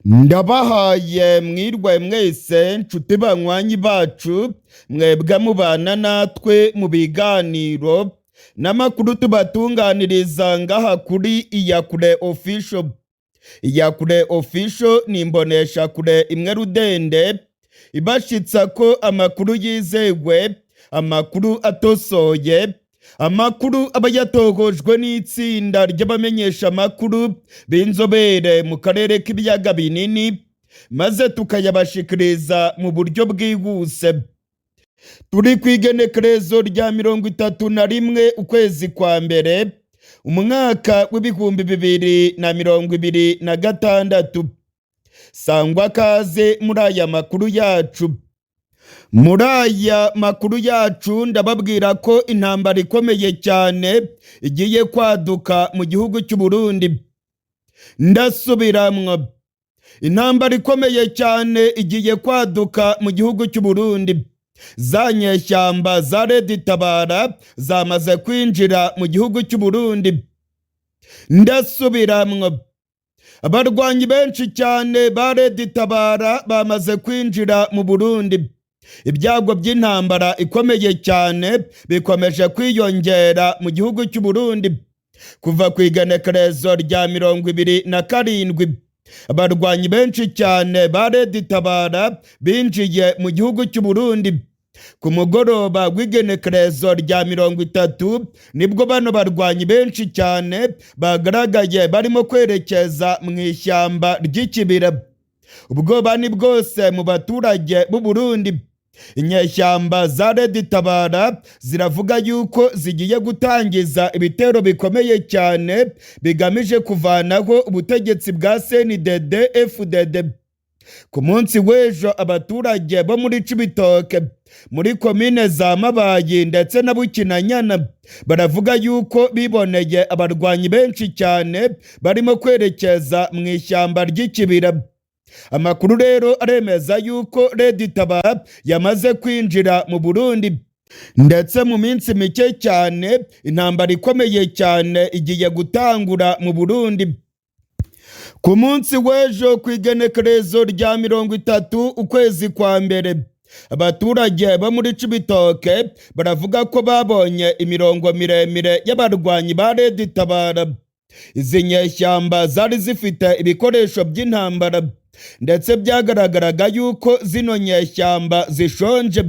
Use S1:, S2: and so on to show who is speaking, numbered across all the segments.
S1: Ndabahaye mwirwe mwese nshuti banywanyi bacu, mwebwe mubana natwe mu biganiro n'amakuru tubatunganiriza ngaha kuri Iyakure Official. Iyakure Official ni imboneshakure imwe rudende ibashitsa ko amakuru yizewe, amakuru atosoye, amakuru aba yatohojwe n'itsinda ry'abamenyesha amakuru b'inzobere mu karere k'ibiyaga binini, maze tukayabashikiriza mu buryo bwihuse. Turi ku igenekerezo rya 31 ukwezi kwa mbere, umwaka w'2026. Sangwa kaze muri aya makuru yacu. Muri aya makuru yacu ndababwira ko intambara ikomeye cyane igiye kwaduka mu gihugu cy'u Burundi. Ndasubiramwo, intambara ikomeye cyane igiye kwaduka mu gihugu cy'u Burundi. Za nyeshyamba za Red Tabara zamaze kwinjira mu gihugu cy'u Burundi. Ndasubiramwo, abarwanyi benshi cyane ba Red Tabara bamaze kwinjira mu Burundi. Ibyago by'intambara ikomeye cyane bikomeje kwiyongera mu gihugu cy'u Burundi. Kuva ku igenekerezo rya 27, abarwanyi benshi cyane ba Red Tabara binjiye mu gihugu cy'u Burundi. Ku mugoroba w'igenekerezo rya 30 nibwo bano barwanyi benshi cyane bagaragaye barimo kwerekeza mu ishyamba ry'ikibira. Ubwoba ni bwose mu baturage b'u Burundi. Inyeshyamba za Red Tabara ziravuga yuko zigiye gutangiza ibitero bikomeye cyane bigamije kuvanaho ubutegetsi bwa CNDD FDD. Ku munsi w'ejo abaturage bo muri Cibitoke, muri komine za Mabayi ndetse na Bukinanyana, baravuga yuko biboneye abarwanyi benshi cyane barimo kwerekeza mu ishyamba ry'ikibira. Amakuru rero aremeza yuko Red Tabara yamaze kwinjira mu Burundi, ndetse mu minsi mike cyane intambara ikomeye cyane igiye gutangura mu Burundi. Ku munsi w'ejo ku igenekerezo rya 30 ukwezi kwa mbere, abaturage bo muri Cibitoke baravuga ko babonye imirongo miremire y'abarwanyi ba Red Tabara. Izi nyeshyamba zari zifite ibikoresho by'intambara, ndetse byagaragaraga yuko zino nyeshyamba zishonje.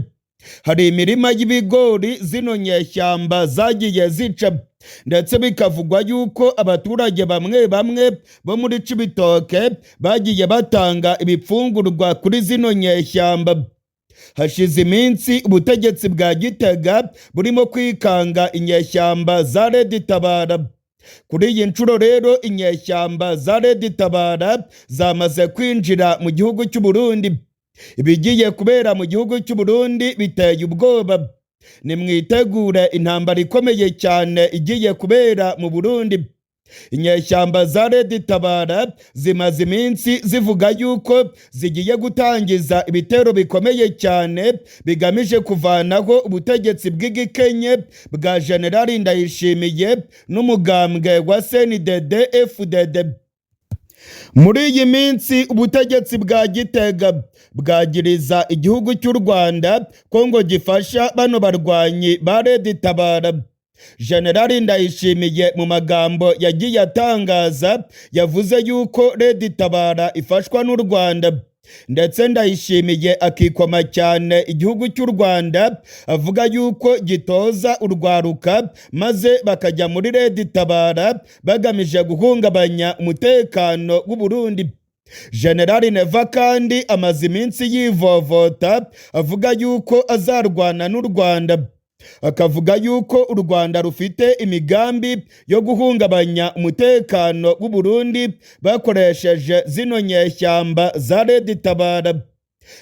S1: Hari imirima y'ibigori zino nyeshyamba zagiye zica, ndetse bikavugwa yuko abaturage bamwe bamwe bo muri Cibitoke bagiye batanga ibifungurwa kuri zino nyeshyamba. Hashize iminsi ubutegetsi bwa Gitega burimo kwikanga inyeshyamba za Red Tabara. Kuri iyi nshuro rero inyeshyamba za Red Tabara zamaze kwinjira mu gihugu cy'u Burundi. Ibigiye kubera mu gihugu cy'u Burundi biteye ubwoba. Nimwitegure intambara ikomeye cyane igiye kubera mu Burundi. Inyeshyamba za Red Tabara zimaze iminsi zivuga yuko zigiye gutangiza ibitero bikomeye cyane bigamije kuvanaho ubutegetsi bw'igikenye bwa Generali Ndayishimiye n'umugambwe wa CNDD FDD. Muri iyi minsi ubutegetsi bwa Gitega bwagiriza igihugu cy'u Rwanda ko ngo gifasha bano barwanyi ba Red Tabara. Generali Ndayishimiye mu magambo yagiye atangaza yavuze yuko Red Tabara ifashwa n'u Rwanda, ndetse Ndayishimiye akikoma cyane igihugu cy'u Rwanda, avuga yuko gitoza urwaruka maze bakajya muri Red Tabara bagamije guhungabanya umutekano w'u Burundi. Generali Neva kandi amaze iminsi yivovota avuga yuko azarwana n'u Rwanda, akavuga yuko u Rwanda rufite imigambi yo guhungabanya umutekano w'u Burundi bakoresheje zino nyeshyamba za Red Tabara.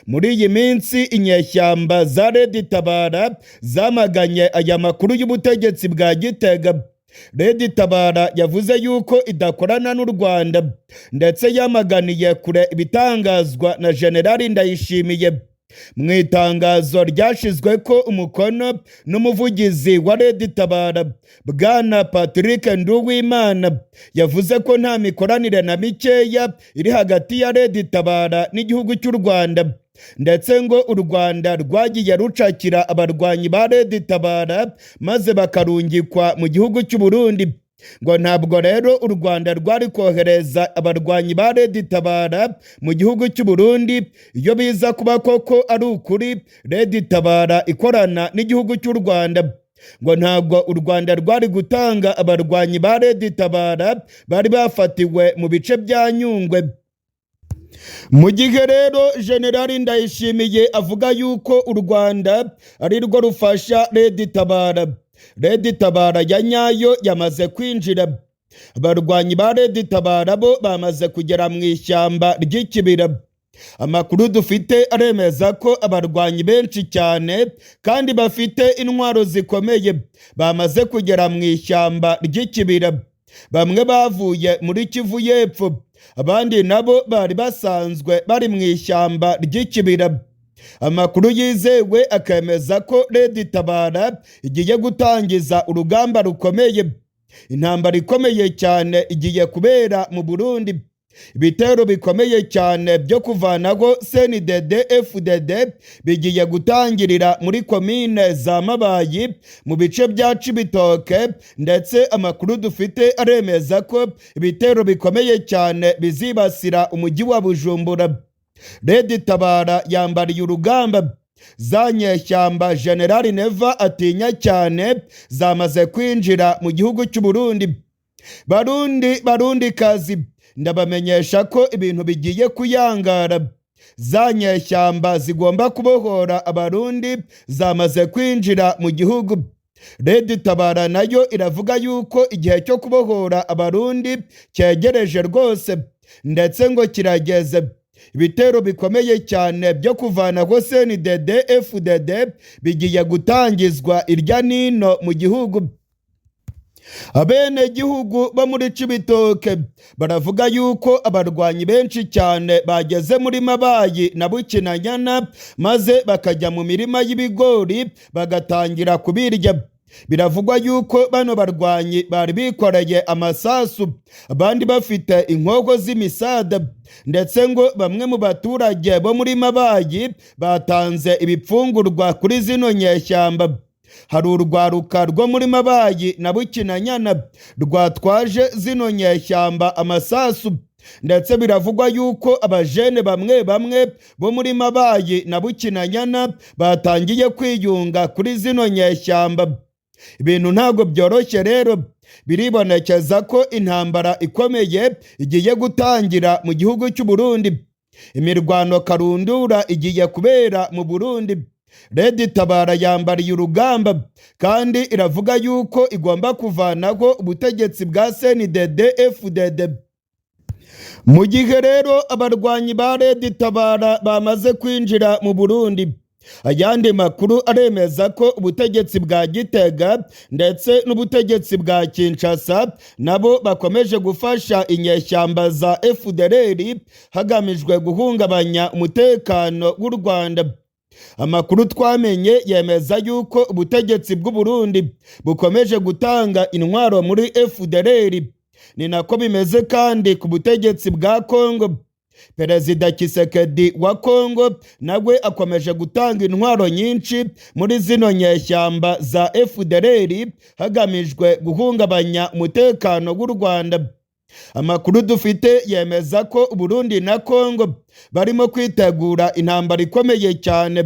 S1: Muri iyi minsi inyeshyamba za Red Tabara zamaganye aya makuru y'ubutegetsi bwa Gitega. Red Tabara yavuze yuko idakorana n'u Rwanda, ndetse yamaganiye kure ibitangazwa na Generali Ndayishimiye. Mu itangazo ryashyizwe ko umukono n'umuvugizi wa Red Tabara, Bwana Patrick Nduwimana, yavuze ko nta mikoranire na mikeya iri hagati ya Red Tabara n'igihugu cy'u Rwanda, ndetse ngo u Rwanda rwagiye rucakira abarwanyi ba Red Tabara maze bakarungikwa mu gihugu cy'u Burundi. Ngo ntabwo rero u Rwanda rwari kohereza abarwanyi ba Red Tabara mu gihugu cy'u Burundi iyo biza kuba koko ari ukuri Red Tabara ikorana n'igihugu cy'u Rwanda. Ngo ntabwo u Rwanda rwari gutanga abarwanyi ba Red Tabara bari bafatiwe mu bice bya Nyungwe. Mu gihe rero Generali Ndayishimiye avuga yuko u Rwanda ari rwo rufasha Red Tabara, Red Tabara ya nyayo yamaze kwinjira. Abarwanyi ba Red Tabara bo bamaze kugera mu ishyamba ry'Ikibira. Amakuru dufite aremeza ko abarwanyi benshi cyane kandi bafite intwaro zikomeye bamaze kugera mu ishyamba ry'Ikibira. Bamwe bavuye muri Kivu y'Epfo, abandi nabo bari basanzwe bari mu ishyamba ry'Ikibira. Amakuru yizewe akemeza ko Red Tabara igiye gutangiza urugamba rukomeye. Intambara ikomeye cyane igiye kubera mu Burundi. Ibitero bikomeye cyane byo kuvanaho CNDD FDD bigiye gutangirira muri komine za Mabayi, mu bice bya Cibitoke, ndetse amakuru dufite aremeza ko ibitero bikomeye cyane bizibasira umujyi wa Bujumbura. Red Tabara yambariye urugamba. Za nyeshyamba Generali Neva atinya cyane zamaze kwinjira mu gihugu cy'u Burundi. Barundi, Barundi kazi, ndabamenyesha ko ibintu bigiye kuyangara. Za nyeshyamba zigomba kubohora Abarundi zamaze kwinjira mu gihugu. Red Tabara nayo iravuga yuko igihe cyo kubohora Abarundi cyegereje rwose, ndetse ngo kirageze. Ibitero bikomeye cyane byo kuvanaho CNDD FDD bigiye gutangizwa irya nino mu gihugu. Abenegihugu bo muri Cibitoke baravuga yuko abarwanyi benshi cyane bageze muri Mabayi na Bukinanyana, maze bakajya mu mirima y'ibigori bagatangira kubirya. Biravugwa yuko bano barwanyi bari bikoreye amasasu, abandi bafite inkoko z'imisada, ndetse ngo bamwe mu baturage bo muri Mabayi batanze ibipfungurwa kuri zino nyeshyamba. Hari urwaruka rwo muri Mabayi na Bukinanyana rwatwaje zino nyeshyamba amasasu, ndetse biravugwa yuko abajene bamwe bamwe bo muri Mabayi na Bukinanyana batangiye kwiyunga kuri zino nyeshyamba. Ibintu ntabwo byoroshye rero, biribonekeza ko intambara ikomeye igiye gutangira mu gihugu cy'u Burundi. Imirwano karundura igiye kubera mu Burundi. Red Tabara yambariye urugamba kandi iravuga yuko igomba kuvanaho ubutegetsi bwa CNDD FDD. Mu gihe rero abarwanyi ba Red Tabara bamaze kwinjira mu Burundi, ayandi makuru aremeza ko ubutegetsi bwa Gitega ndetse n'ubutegetsi bwa Kinshasa nabo bakomeje gufasha inyeshyamba za FDLR hagamijwe guhungabanya umutekano w'u Rwanda. Amakuru twamenye yemeza yuko ubutegetsi bw'u Burundi bukomeje gutanga intwaro muri FDLR. Ni nako bimeze kandi ku butegetsi bwa Kongo. Perezida Tshisekedi wa Kongo nawe akomeje gutanga intwaro nyinshi muri zino nyeshyamba za FDLR hagamijwe guhungabanya umutekano w'u Rwanda. Amakuru dufite yemeza ko Burundi na Kongo barimo kwitegura intambara ikomeye cyane,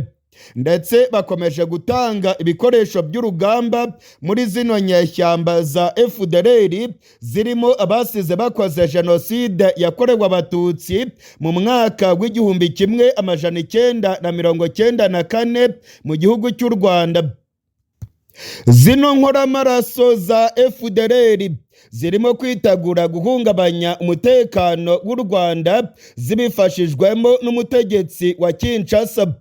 S1: ndetse bakomeje gutanga ibikoresho by'urugamba muri zino nyeshyamba za FDLR zirimo abasize bakoze jenoside yakorewe Abatutsi mu mwaka w'1994 mu gihugu cy'u Rwanda. Zino nkoramaraso za FDLR zirimo kwitegura guhungabanya umutekano w'u Rwanda zibifashijwemo n'umutegetsi wa Kinshasa.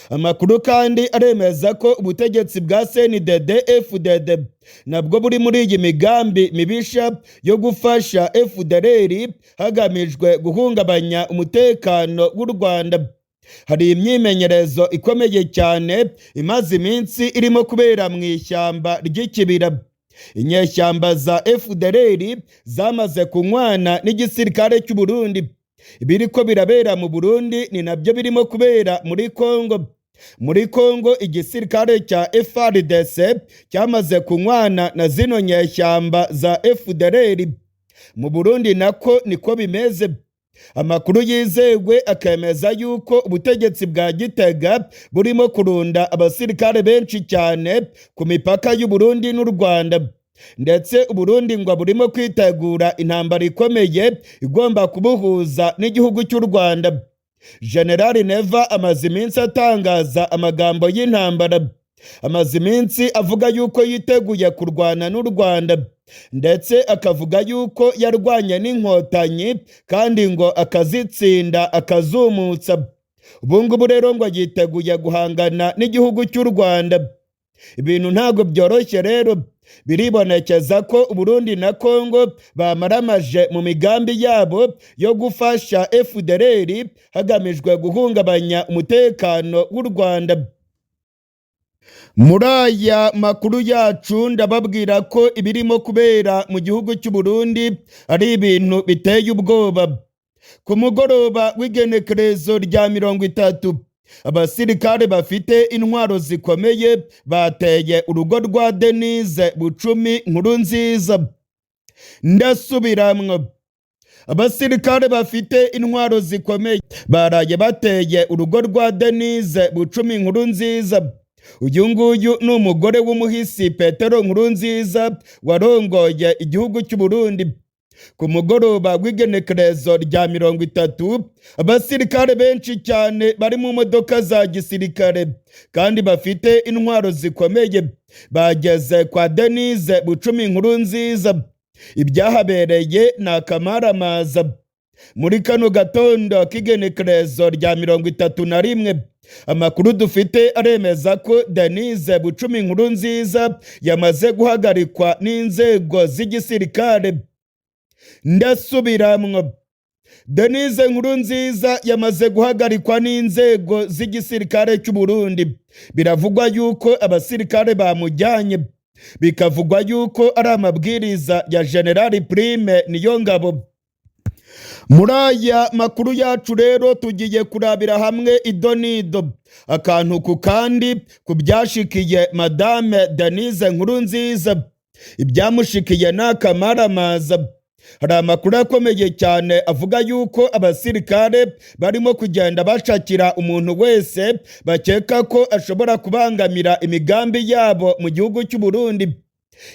S1: Amakuru kandi aremeza ko ubutegetsi bwa CNDD FDD nabwo buri muri iyi migambi mibisha yo gufasha FDLR hagamijwe guhungabanya umutekano w'u Rwanda. Hari imyimenyerezo ikomeye cyane imaze iminsi irimo kubera mu ishyamba ry'Ikibira. Inyeshyamba za FDLR zamaze kunywana n'igisirikare cy'u Burundi. Ibiriko birabera mu Burundi ni nabyo birimo kubera muri Kongo. Muri Kongo igisirikare cya FARDC cyamaze kunywana na zino nyeshyamba za FDLR. Mu Burundi nako niko bimeze. Amakuru yizewe akemeza yuko ubutegetsi bwa Gitega burimo kurunda abasirikare benshi cyane ku mipaka y'u Burundi n'u Rwanda, ndetse Uburundi ngo burimo kwitegura intambara ikomeye igomba kubuhuza n'igihugu cy'u Rwanda. General Neva amaze iminsi atangaza amagambo y'intambara, amaze iminsi avuga yuko yiteguye kurwana n'u Rwanda, ndetse akavuga yuko yarwanye n'Inkotanyi kandi ngo akazitsinda akazumutsa. Ubu ngubu rero ngo yiteguye guhangana n'igihugu cy'u Rwanda. Ibintu ntabwo byoroshye rero, biribonekeza ko Uburundi na Kongo bamaramaje mu migambi yabo yo gufasha FDLR hagamijwe guhungabanya umutekano w'u Rwanda. Muri aya makuru yacu ndababwira ko ibirimo kubera mu gihugu cy'u Burundi ari ibintu biteye ubwoba. Ku mugoroba w'igenekerezo rya 30, abasirikare bafite intwaro zikomeye bateye urugo rwa Denise Bucumi Nkurunziza. Ndasubiramwo, abasirikare bafite intwaro zikomeye baraye bateye urugo rwa Denise Bucumi Nkurunziza. Uyu nguyu ni umugore w'umuhisi Petero Nkurunziza warongoye igihugu cy'u Burundi. Ku mugoroba w'igenekerezo rya 30, abasirikare benshi cyane bari mu modoka za gisirikare kandi bafite intwaro zikomeye bageze kwa Denise Bucumi Nkurunziza. Ibyahabereye ni akamaramaza. Muri kano gatondo k'igenekerezo rya 31, amakuru dufite aremeza ko Denise Bucumi Nkurunziza yamaze guhagarikwa n'inzego z'igisirikare. Ndasubiramwo, Denise Nkurunziza yamaze guhagarikwa n'inzego z'igisirikare cy'u Burundi. Biravugwa yuko abasirikare bamujyanye, bikavugwa yuko ari amabwiriza ya General Prime Niyongabo. Muri aya makuru yacu rero tugiye kurabira hamwe idonido, akantu ku kandi, ku byashikiye Madame Denise Nkurunziza. Ibyamushikiye ni akamaramaza. Hari amakuru akomeye cyane avuga yuko abasirikare barimo kugenda bashakira umuntu wese bakeka ko ashobora kubangamira imigambi yabo mu gihugu cy'u Burundi.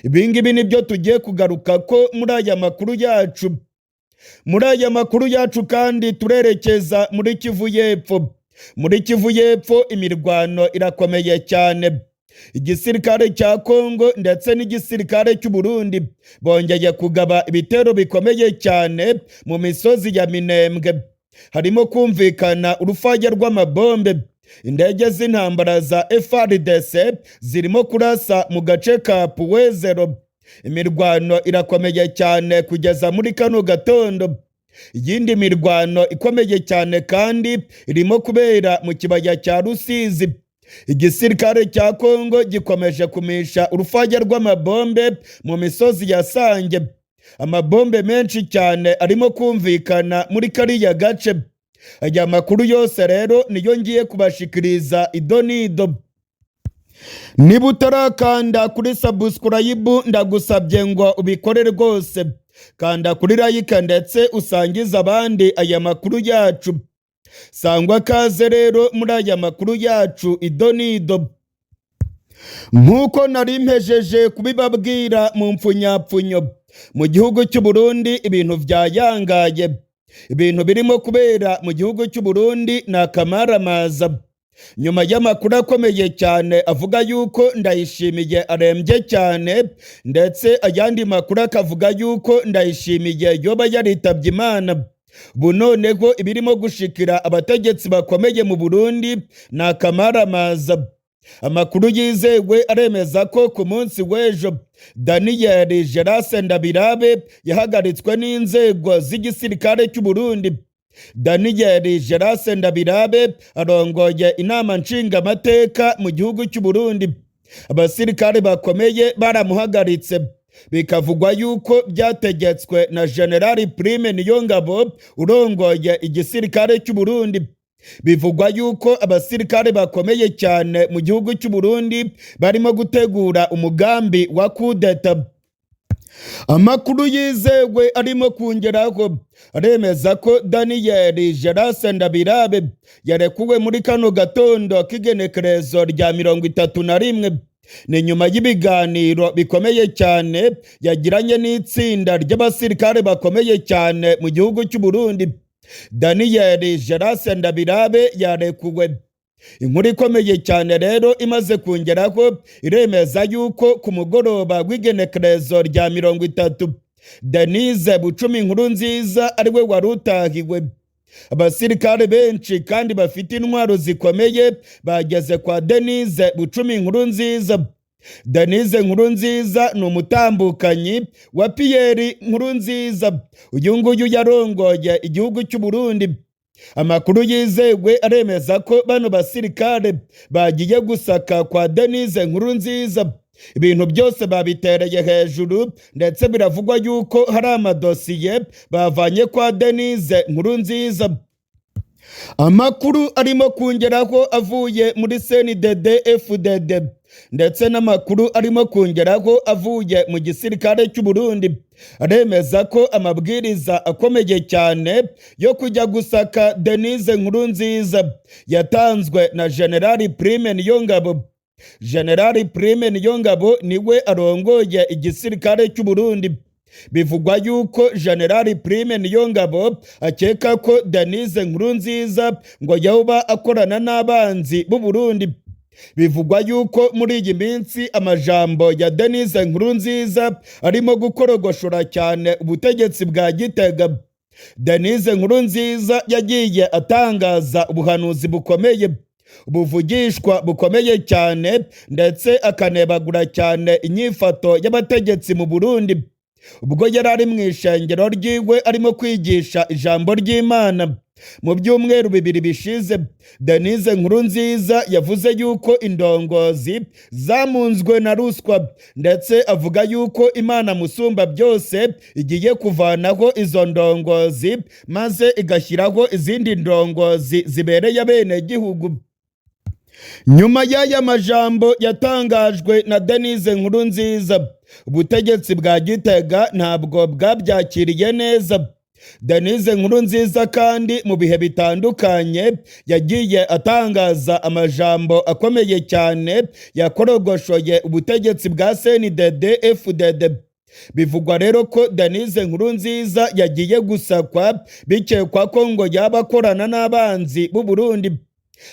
S1: Ibi ngibi nibyo tugiye kugaruka ko muri aya makuru yacu. Muri aya makuru yacu kandi turerekeza muri Kivu y'Epfo. Muri Kivu y'Epfo imirwano irakomeye cyane. Igisirikare cya Kongo ndetse n'igisirikare cy'u Burundi bongeye kugaba ibitero bikomeye cyane mu misozi ya Minembwe. Harimo kumvikana urufaya rw'amabombe. Indege z'intambara za FARDC zirimo kurasa mu gace ka Puwezero. Imirwano irakomeye cyane kugeza muri kano gatondo. Iyindi mirwano ikomeye cyane kandi irimo kubera mu kibaya cya Rusizi. Igisirikare cya Kongo gikomeje kumisha urufaya rw'amabombe mu misozi ya Sange. Amabombe menshi cyane arimo kumvikana muri kariya gace. Aya makuru yose rero niyo ngiye kubashikiriza idonido. Niba utarakanda kuri subscribe, ndagusabye ngo ubikore rwose. Kanda kuri like ndetse usangize abandi aya makuru yacu. Sangwa kaze rero muri aya makuru yacu idonido. Nk'uko nari mpejeje kubibabwira mu mpfunyapfunyo, mu gihugu cy'u Burundi ibintu byayangaye. Ibintu birimo kubera mu gihugu cy'u Burundi ni akamaramaza. Nyuma y'amakuru akomeye cyane avuga yuko Ndayishimiye arembye cyane, ndetse ayandi makuru akavuga yuko Ndayishimiye yoba yaritabye Imana, ubu noneho ibirimo gushikira abategetsi bakomeye mu Burundi ni akamaramaza. Amakuru yizewe aremeza ko ku munsi w'ejo Daniel Gerase Ndabirabe yahagaritswe n'inzego z'igisirikare cy'u Burundi. Daniel Gerase Ndabirabe arongoye inama nshingamateka mu gihugu cy'u Burundi. Abasirikare bakomeye baramuhagaritse, bikavugwa yuko byategetswe na General Prime Niyongabo urongoye igisirikare cy'u Burundi. Bivugwa yuko abasirikare bakomeye cyane mu gihugu cy'u Burundi barimo gutegura umugambi wa kudeta. Amakuru yizewe arimo kongeraho aremeza ko Daniel Gerase Ndabirabe yarekuwe muri kano gatondo k'igenekerezo rya 31. Ni nyuma y'ibiganiro bikomeye cyane yagiranye n'itsinda ry'abasirikare bakomeye cyane mu gihugu cy'u Burundi. Daniel Gerase Ndabirabe yarekuwe. Inkuru ikomeye cyane rero imaze kongeraho iremeza yuko ku mugoroba w'igenekerezo rya 30 Denise Bucumi Inkuru Nziza ariwe wari utahiwe. Abasirikare benshi kandi bafite intwaro zikomeye bageze kwa Denise Bucumi Inkuru Nziza. Denise Nkuru Nziza ni umutambukanyi wa Pierre Nkuru Nziza, uyu nguyu yarongoye igihugu cy'u Burundi. Amakuru yizewe aremeza ko bano basirikare bagiye gusaka kwa Denise Nkuru Nziza, ibintu byose babitereye hejuru, ndetse biravugwa yuko hari amadosiye bavanye kwa Denise Nkuru Nziza. Amakuru arimo kongeraho avuye muri CNDD FDD ndetse n'amakuru arimo kongeraho avuye mu gisirikare cy'u Burundi aremeza ko amabwiriza akomeye cyane yo kujya gusaka Denise Nkurunziza yatanzwe na General Prime Niyongabo. General Prime Niyongabo niwe arongoye igisirikare cy'u Burundi. Bivugwa yuko General Prime Niyongabo akeka ko Denise Nkurunziza ngo yoba akorana n'abanzi b'u Burundi. Bivugwa yuko muri iyi minsi amajambo ya Denise Nkurunziza arimo gukorogoshora cyane ubutegetsi bwa Gitega. Denise Nkurunziza yagiye atangaza ubuhanuzi bukomeye, buvugishwa bukomeye cyane, ndetse akanebagura cyane inyifato y'abategetsi mu Burundi. Ubwo yari ari mu ishengero ryiwe arimo kwigisha ijambo ry'Imana mu byumweru 2 bishize, Denise Nkurunziza yavuze yuko indongozi zamunzwe na ruswa, ndetse avuga yuko Imana musumba byose igiye kuvanaho izo ndongozi maze igashyiraho izindi ndongozi zibereye abenegihugu. Nyuma y'aya majambo yatangajwe na Denise Nkurunziza, ubutegetsi bwa Gitega ntabwo bwabyakiriye neza. Denise Nkurunziza kandi mu bihe bitandukanye yagiye atangaza amajambo akomeye cyane yakorogoshoye ubutegetsi bwa CNDD FDD. Bivugwa rero ko Denise Nkurunziza yagiye gusakwa bikekwa ko ngo yaba akorana n'abanzi b'u Burundi.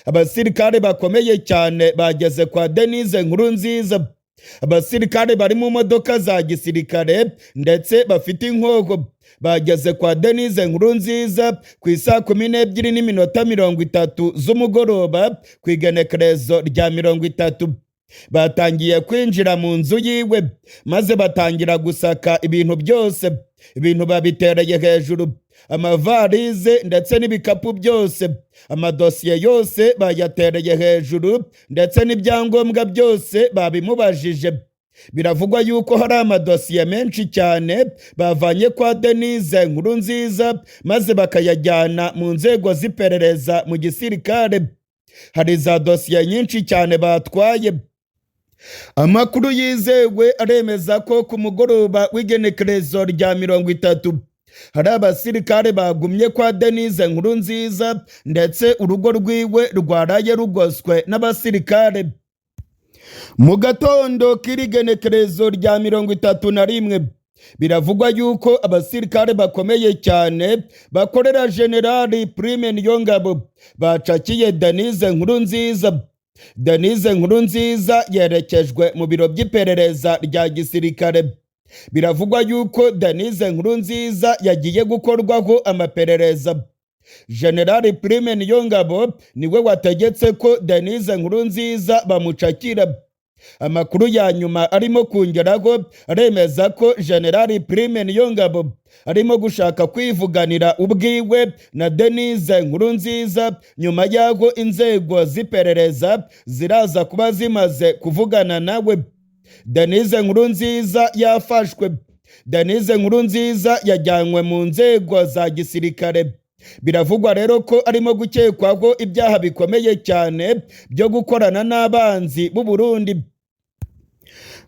S1: Abasirikare bakomeye cyane bageze kwa Denise Nkurunziza. Abasirikare bari mu modoka za gisirikare ndetse bafite inkoho bageze kwa Denise Nkurunziza ku isaa 12:30 z'umugoroba ku igenekerezo rya 30. Batangiye kwinjira mu nzu yiwe maze batangira gusaka ibintu byose. Ibintu babitereye hejuru, amavarize ndetse n'ibikapu byose, amadosiye yose bayatereye hejuru, ndetse n'ibyangombwa byose babimubajije. Biravugwa yuko hari amadosiye menshi cyane bavanye kwa Denise Nkurunziza maze bakayajyana mu nzego z'iperereza mu gisirikare. Hari za dosiye nyinshi cyane batwaye. Amakuru yizewe aremeza ko ku mugoroba w'igenekerezo rya 30 hari abasirikare bagumye kwa Denise Nkurunziza, ndetse urugo rwiwe rwaraye rugoswe n'abasirikare. Mu gatondo k'irigenekerezo rya 31 biravugwa yuko abasirikare bakomeye cyane bakorera Generali Prime Niyongabo bacakiye Denise Nkurunziza. Denise Nkurunziza yerekejwe mu biro by'iperereza rya gisirikare. Biravugwa yuko Denise Nkurunziza yagiye gukorwaho amaperereza. Generali Prime Niyongabo niwe wategetse ko Denise Nkurunziza bamucakira. Amakuru ya nyuma arimo kongeraho aremeza ko General Prime Niyongabo arimo gushaka kwivuganira ubwiwe na Denise Nkurunziza, nyuma y'aho inzego z'iperereza ziraza kuba zimaze kuvugana nawe. Denise Nkurunziza yafashwe. Denise Nkurunziza yajyanywe mu nzego za gisirikare. Biravugwa rero ko arimo gukekwaho ibyaha bikomeye cyane byo gukorana n'abanzi b'u Burundi.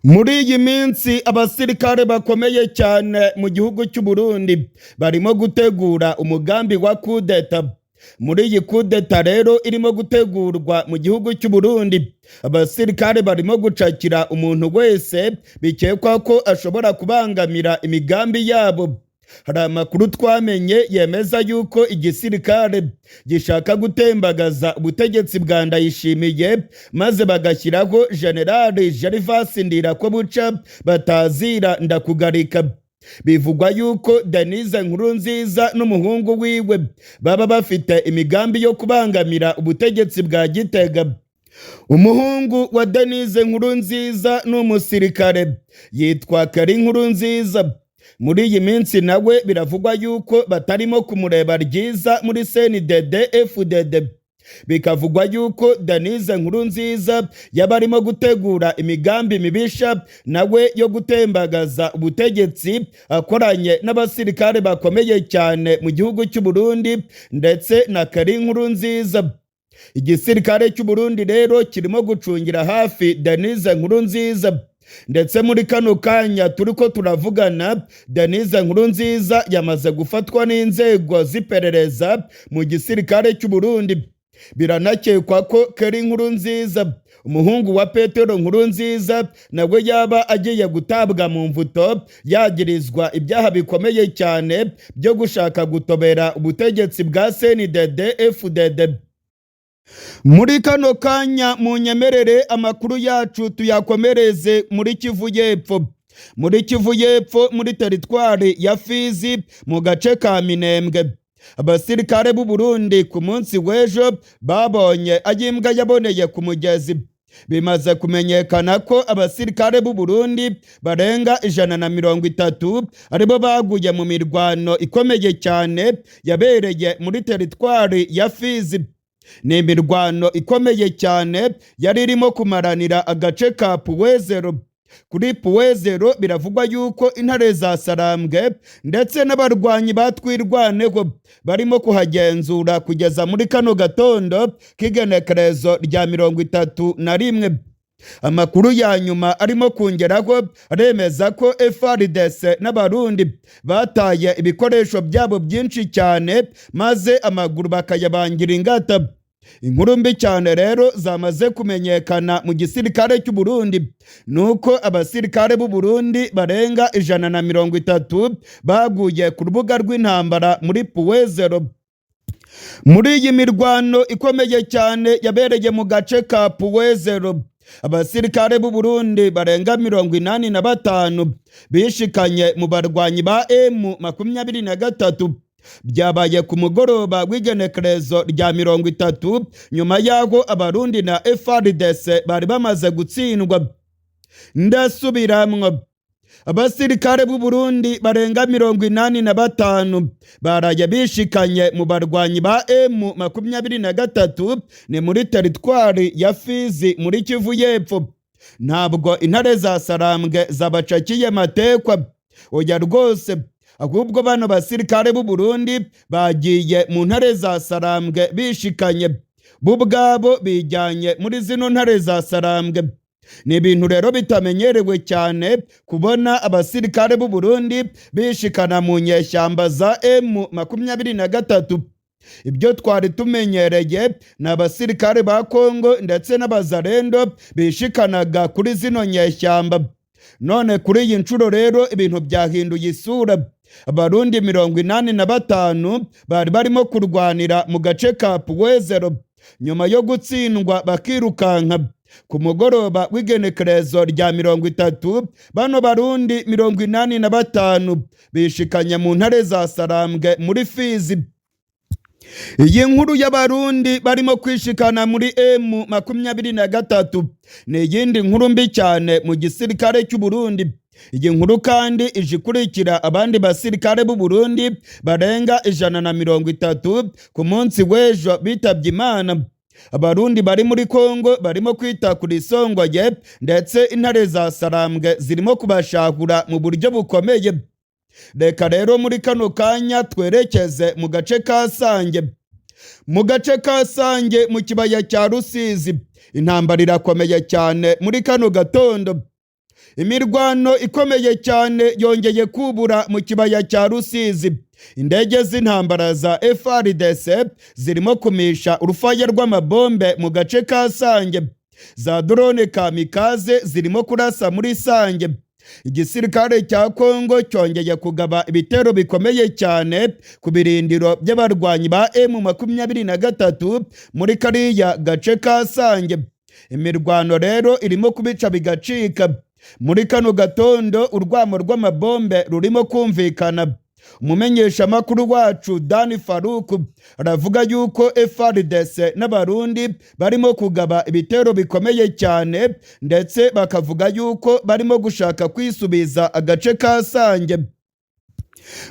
S1: Muri iyi minsi abasirikare bakomeye cyane mu gihugu cy'u Burundi barimo gutegura umugambi wa kudeta. Muri iyi kudeta rero irimo gutegurwa mu gihugu cy'u Burundi, abasirikare barimo gucakira umuntu wese bikekwa ko ashobora kubangamira imigambi yabo. Hari amakuru twamenye yemeza yuko igisirikare gishaka gutembagaza ubutegetsi bwa Ndayishimiye, maze bagashyiraho Generali Gervas Ndirakobuca batazira Ndakugarika. Bivugwa yuko Denise Nkurunziza n'umuhungu wiwe baba bafite imigambi yo kubangamira ubutegetsi bwa Gitega. Umuhungu wa Denise Nkurunziza ni umusirikare, yitwa Kari Nkurunziza. Muri iyi minsi nawe biravugwa yuko batarimo kumureba ryiza muri CNDD FDD. Bikavugwa yuko Denise Nkurunziza yaba arimo gutegura imigambi mibisha nawe yo gutembagaza ubutegetsi, akoranye n'abasirikare bakomeye cyane mu gihugu cy'u Burundi ndetse na Kari Nkurunziza. Igisirikare cy'u Burundi rero kirimo gucungira hafi Denise Nkurunziza, ndetse muri kano kanya turi ko turavugana, Denise Nkurunziza yamaze gufatwa n'inzego z'iperereza mu gisirikare cy'u Burundi. Biranakekwa ko Keri Nkurunziza, umuhungu wa Petero Nkurunziza, nawe yaba agiye gutabwa mu mvuto, yagirizwa ibyaha bikomeye cyane byo gushaka gutobera ubutegetsi bwa CNDD FDD. Muri kano kanya munyemerere amakuru yacu tuyakomereze muri Kivu y'Epfo. Muri Kivu y'Epfo, muri teritwari ya Fizi, mu gace ka Minembwe, abasirikare b'u Burundi ku munsi w'ejo babonye ayimbwa yaboneye ku mugezi. Bimaze kumenyekana ko abasirikare b'u Burundi barenga 130 aribo baguye mu mirwano ikomeye cyane yabereye muri teritwari ya Fizi. Ni imirwano ikomeye cyane yari irimo kumaranira agace ka Puwezero. Kuri Puwezero biravugwa yuko intare za Sarambwe ndetse n'abarwanyi batwirwaneho barimo kuhagenzura kugeza muri kano gatondo k'igenekerezo rya 31. Amakuru ya nyuma arimo kongeraho aremeza ko FARDC n'Abarundi bataye ibikoresho byabo byinshi cyane, maze amaguru bakayabangira ingata. Inkuru mbi cyane rero zamaze kumenyekana mu gisirikare cy'u Burundi nuko abasirikare b'u Burundi barenga 130 baguye ku rubuga rw'intambara muri Puwezero. Muri iyi mirwano ikomeye cyane yabereye mu gace ka Puwezero, abasirikare b'u Burundi barenga 85 bishikanye mu barwanyi ba M23. Byabaye ku mugoroba w'igenekerezo rya 30, nyuma y'aho Abarundi na FARDC bari bamaze gutsindwa. Ndasubiramwo, abasirikare b'u Burundi barenga 85 baraye bishikanye mu barwanyi ba M23, ni muri teritwari ya Fizi muri Kivu y'Epfo. Ntabwo intare za Sarambwe zabacakiye matekwa, oya rwose, ahubwo bano basirikare b'u Burundi bagiye mu ntare za Sarambwe bishikanye, bo ubwabo bijyanye muri zino ntare za Sarambwe. Ni ibintu rero bitamenyerewe cyane kubona abasirikare b'u Burundi bishikana mu nyeshyamba za M23. Ibyo twari tumenyereye ni abasirikare ba Kongo ndetse n'abazarendo bishikanaga kuri zino nyeshyamba. None kuri iyi nshuro rero ibintu byahinduye isura. Abarundi 85 bari barimo kurwanira mu gace ka Puwezero, nyuma yo gutsindwa bakirukanka ku mugoroba w'igenekerezo rya 30, bano Barundi 85 bishikanye mu ntare za Sarambwe muri Fizi. Iyi nkuru y'Abarundi barimo kwishikana muri M23 ni iyindi nkuru mbi cyane mu gisirikare cy'u Burundi. Iyi nkuru kandi ije ikurikira abandi basirikare b'u Burundi barenga 130 ku munsi w'ejo bitabye Imana. Abarundi bari muri Kongo barimo kwita kuri Songoye, ndetse intare za Sarambwe zirimo kubashahura mu buryo bukomeye. Reka rero muri kano kanya twerekeze mu gace ka Sange. Mu gace ka Sange mu kibaya cya Rusizi, intambara irakomeye cyane muri kano gatondo. Imirwano ikomeye cyane yongeye kubura mu kibaya cya Rusizi. Indege z'intambara za FARDC zirimo kumisha urufaya rw'amabombe mu gace ka Sange. Za drone kamikaze zirimo kurasa muri Sange. Igisirikare cya Kongo cyongeye kugaba ibitero bikomeye cyane ku birindiro by'abarwanyi ba M23 muri kariya gace ka Sange. Imirwano rero irimo kubica bigacika. Muri kano gatondo urwamo rw'amabombe rurimo kumvikana. Umumenyeshamakuru wacu Dani Faruku aravuga yuko FARDC n'Abarundi barimo kugaba ibitero bikomeye cyane, ndetse bakavuga yuko barimo gushaka kwisubiza agace ka Sange.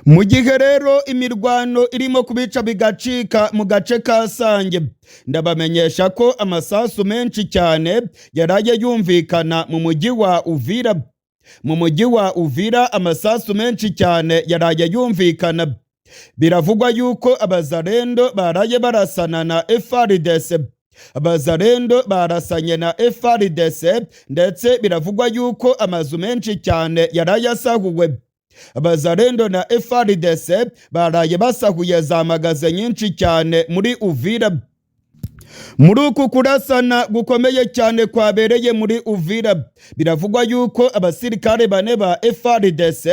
S1: Mu gihe rero imirwano irimo kubica bigacika mu gace ka Sange, ndabamenyesha ko amasasu menshi cyane yaraye yumvikana mu mujyi wa Uvira. Mu mujyi wa Uvira amasasu menshi cyane yaraye yumvikana. Biravugwa yuko Abazarendo baraye barasana na FARDC. Abazarendo barasanye na FARDC, ndetse biravugwa yuko amazu menshi cyane yaraye asahuwe. Abazarendo na FARDC baraye basahuye za magaze nyinshi cyane muri Uvira. Muri uku kurasana gukomeye cyane kwabereye muri Uvira, biravugwa yuko abasirikare bane ba FARDC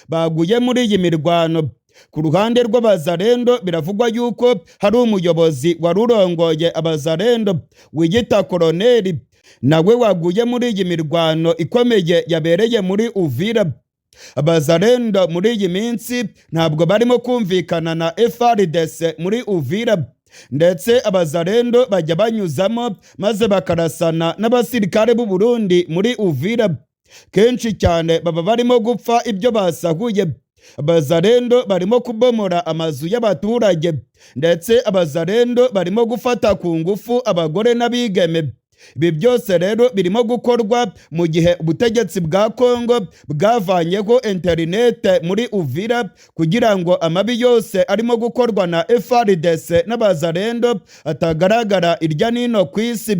S1: baguye muri iyi mirwano. Ku ruhande rw'Abazarendo biravugwa yuko hari umuyobozi wari urongoye Abazarendo wiyita koroneri, nawe waguye muri iyi mirwano ikomeye yabereye muri Uvira. Abazarendo muri iyi minsi ntabwo barimo kumvikana na FARDC muri Uvira, ndetse Abazarendo bajya banyuzamo maze bakarasana n'abasirikare b'u Burundi muri Uvira. Kenshi cyane baba barimo gupfa ibyo basahuye. Abazarendo barimo kubomora amazu y'abaturage, ndetse Abazarendo barimo gufata ku ngufu abagore n'abigeme. Ibi byose rero birimo gukorwa mu gihe ubutegetsi bwa Kongo bwavanyeho interinete muri Uvira kugira ngo amabi yose arimo gukorwa na FARDC n'Abazarendo atagaragara irya nino ku isi.